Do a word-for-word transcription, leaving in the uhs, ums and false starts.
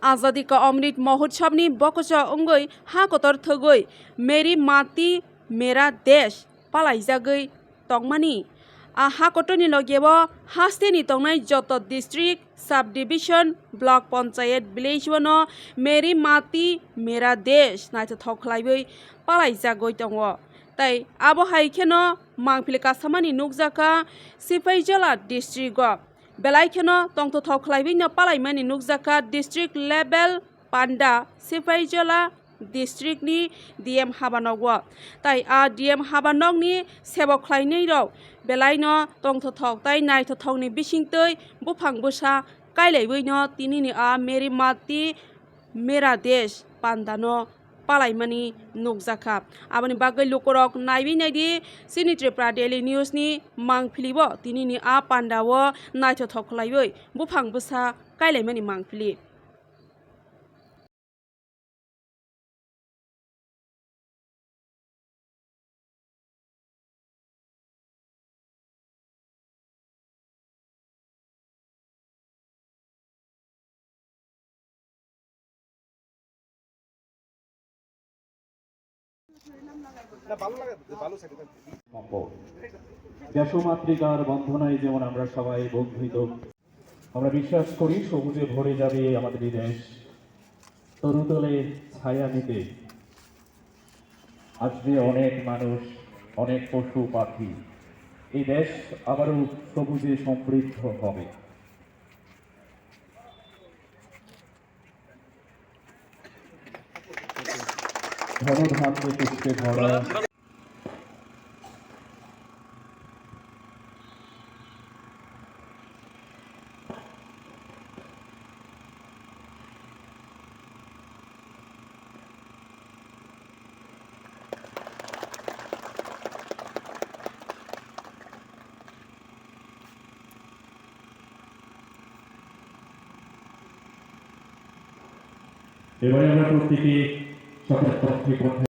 Azadi Ka Amrit Mahotsabni bokocho wngwi ha kotor thwgwi Meri Mati Mera Desh palaijagwi tongmani. A ha kotorni logeo hasteni tongnai joto district, sub division, block panchayat, village-o no Meri Mati Mera Desh naithothok khlaiwi palaijagwi tongo. Tai abo hai kheno mangpili kasamani nukjakha Sipaijala district-o. Belai kheno tongthothok khlaiwi no palaimani nukjakha district level panda Sipaijala district ni D M habanogo. Tai a D M habanokni sebok khlainai rok belai no tongthothok tai naithothok ni bisingtwi buphang bwsa kailaiwi no tinini a Meri Mati Mera Desh panda no palaimani nukjakha. Aboni bagwi lukurok naiwi naidi chini Tripura Daily News ni mangpili bo tinini a panda o naithothok khlaiwi buphang bwsa kailaimani mangpili. সম্ভব। দেশমাতৃকার বন্দনায় যেমন আমরা সবাই বন্ধিত, আমরা বিশ্বাস করি সবুজে ভরে যাবে আমাদের এই দেশ। তরুতলে ছায়া নিতে আসবে অনেক মানুষ, অনেক পশু পাখি। এই দেশ আবারও সবুজে সমৃদ্ধ হবে। ধনধান্যে পুষ্পে ভরা। এবারে আমরা প্রত্যেকে সকলের পক্ষে